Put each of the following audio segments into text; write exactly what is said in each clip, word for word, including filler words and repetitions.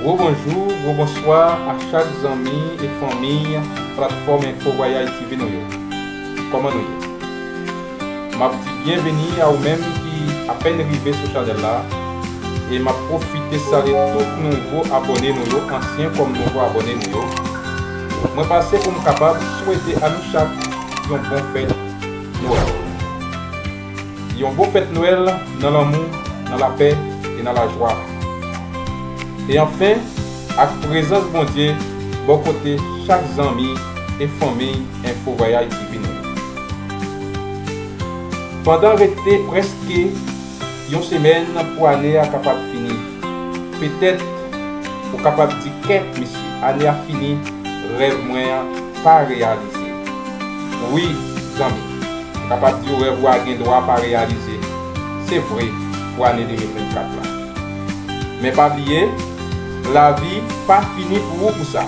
Gwo bonjou, gwo bonswa a chak zanmi e fanmi platfòm Info Voyage T V nou yo. Kòman nou ye? M ap di byenveni a ou menm ki apèn rive sou chanèl la, e m ap pwofite salye tout nouvo abòne nou yo, ansyen kòm nouvo abòne nou yo. Mwen pase pou m kapab swete a nou chak yon bon fèt Nwèl. Yon bon fèt Nwèl nan lanmou, nan lapè e nan lajwa. E anfen, ak prezans Bondye bò kote chak zanmi e fanmi Info Voyage T V nou yo. Pandan rete prèske yon semèn pou ane a kapab fini, petèt ou kapab di, "Kèt, mesye, ane a fini, rèv mwen an pa reyalize." Wi, zanmi, m kapab di w rèv ou a gen dwa pa reyalize. Se vre pou ane de mil vennkat la. Men pa bliye, lavi pa fini pou ou pou sa.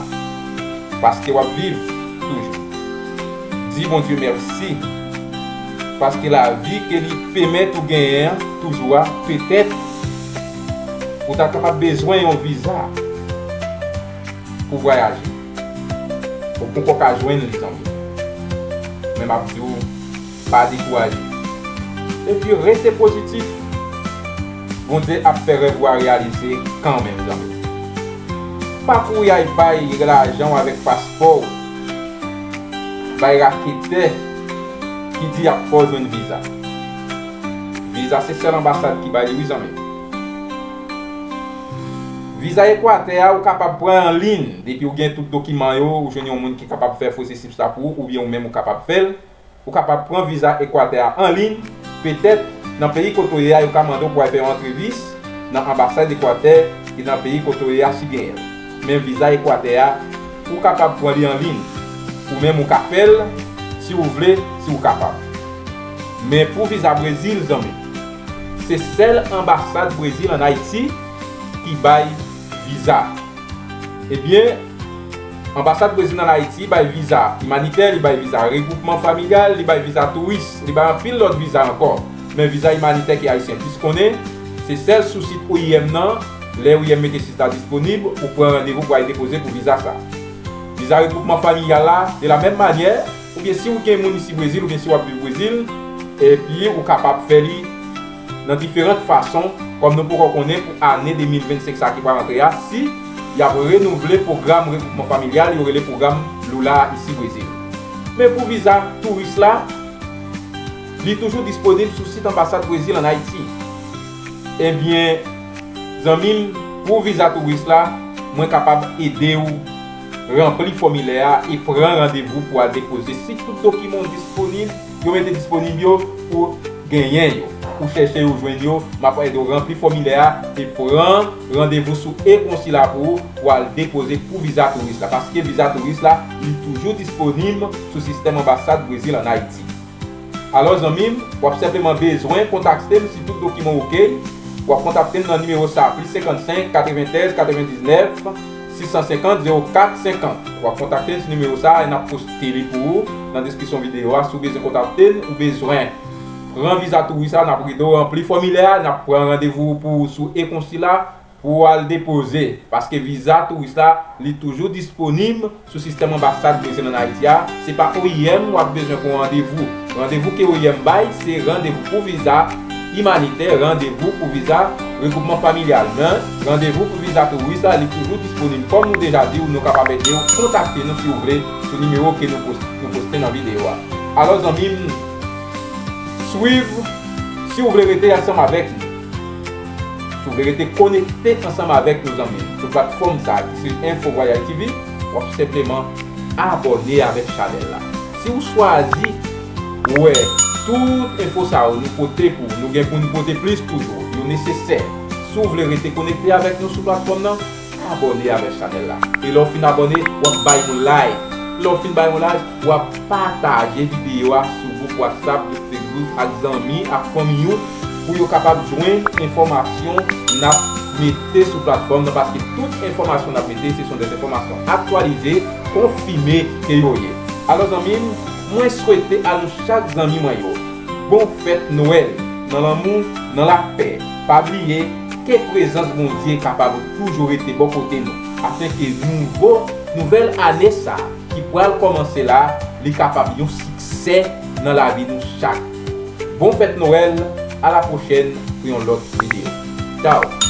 Paske w ap viv toujou. Di Bondye mèsi. Paske lavi ke li pèmèt ou genyen an toujou a, petèt ou ta kapab bezwen yon viza pou vwayaje. Ou poko ka jwenn li, zanmi. Men m ap di w, pa dekouraje. Epi rete pozitif. Bondye ap fè rèv ou a reyalize kanmenm, zanmi. Pa kouri al bay lajan w avèk paspò w bay raketè ki di y ap fè w jwenn viza. Viza se sèl anbasad ki bay li, wi, zanmi. Viza Ekwatè a, ou kapab pran anliy. Depi ou gen tout dokiman yo, ou jwenn yon moun ki kapab fè pwosesis la pou ou, oubyen ou menm ou kapab fè l. Ou kapab pran viza Ekwatè a anliy. Petèt, nan peyi kote w ye a, yo ka mande w pou al fè yon antrevis nan anbasad Ekwatè ki nan peyi kote w ye a, si genyen l. Men viza Ekwatè a, ou kapab pran li anliy. Ou menm ou ka fè l, si w vle, si w kapab. Men pou viza Brezil, zanmi, se sèl anbasad Brezil ann Ayiti ki bay viza. Ebyen, anbasad Brezil ann Ayiti bay viza imanitè, li bay viza regwoupman familyal, li bay viza touris, li bay anpil lòt viza ankò. Men viza imanitè ke Ayisyen plis konnen, se sèl sou sit O I M nan, lè O I M mete sit la disponib, ou pran randevou pou al depoze pou viza sa. Viza regwoupman familyal la, de la menm manyè, oubyen si ou gen moun isi Brezil, oubyen si w ap viv Brezil, epi ou kapab fè li nan diferan fason, kòm nou poko konnen pou ane de mil vennsenk sa ki pral rantre a, si y ap renouvle pwogram regwoupman familyal yo rele pwogram Lula a isi Brezil. Men pou viza touris la, li toujou disponib sou sit anbasad Brezil ann Ayiti. Ebyen, zanmi m, pou viza touris la, mwen kapab ede w ranpli fòmilè a e pran randevou pou al depoze. Si tout dokiman w disponib, yo mete disponib yo, ou genyen yo. Ou chèche yo, ou jwenn yo, m ap ede w ranpli fòmilè a e pran randevou sou e-konsila pou ou, pou al depoze pou viza touris la. Paske viza touris la, li toujou disponib sou sistèm anbasad Brezil ann Ayiti. Alò, zanmi m, w ap senpleman bezwen kontakte m si tout dokiman oke. W ap kontakte m nan nimewo sa a, plis senkannsenk, katreventèz, katrevendiznèf, sis san senkant, zewo kat senkant. W ap kontakte m sou nimewo sa a e n ap poste li pou ou nan deskripsyon videyo a. Si w bezwen kontakte n, ou bezwen pran viza touris la, n ap ede w ranpli fòmilè a, n ap pran randevou pou ou sou e-konsila pou w al depoze. Paske viza touris la, li toujou disponib sou sistèm anbasad Brezil ann Ayiti a. Se pa O I M w ap bezwen pou randevou. Randevou ke O I M bay, se randevou pou viza imanitè, randevou pou viza regwoupman familyal. Men, randevou pou viza touris la, li toujou disponib. Kòm nou deja di w, nou kapab ede w, kontakte nou si w vle sou nimewo ke nou pos-, nou poste nan videyo a. Alò, zanmi m, swiv si w vle rete ansanm avèk nou. Si w vle rete konekte ansanm avèk nou, zanmi m, sou platfòm sa a ki se Info Voyage T V, w ap senpleman abòne avèk chanèl la. Si w chwazi wè tout enfo sa yo nou pote pou ou, nou gen pou nou pote plis toujou, yo nesesè. Si w vle rete konekte avèk nou sou platfòm nan, abòne avèk chanèl la. E lè w fin abòne, w ap bay yon like. Lè w fin bay yon like, w ap pataje videyo a sou gwoup WhatsApp, gwoup Facebook ak zanmi, ak fanmi ou, pou yo kapab jwenn enfòmasyon n ap mete sou platfòm nan, paske tout enfòmasyon n ap mete, se sont des enfòmasyon aktyalize, konfime ke yo ye. Alò, zanmi m, mwen swete a nou chak zanmi mwen yo bon fèt Nwèl, nan lanmou, nan lapè. Pa bliye, Ke prezans Bondye kapab toujou rete bò kote nou, afenke nouvo, nouvèl ane sa a ki pral kòmanse la, li kapab yon siksè nan lavi nou chak. Bon fèt Nwèl, a la pwochèn pou yon lòt videyo. Tchao!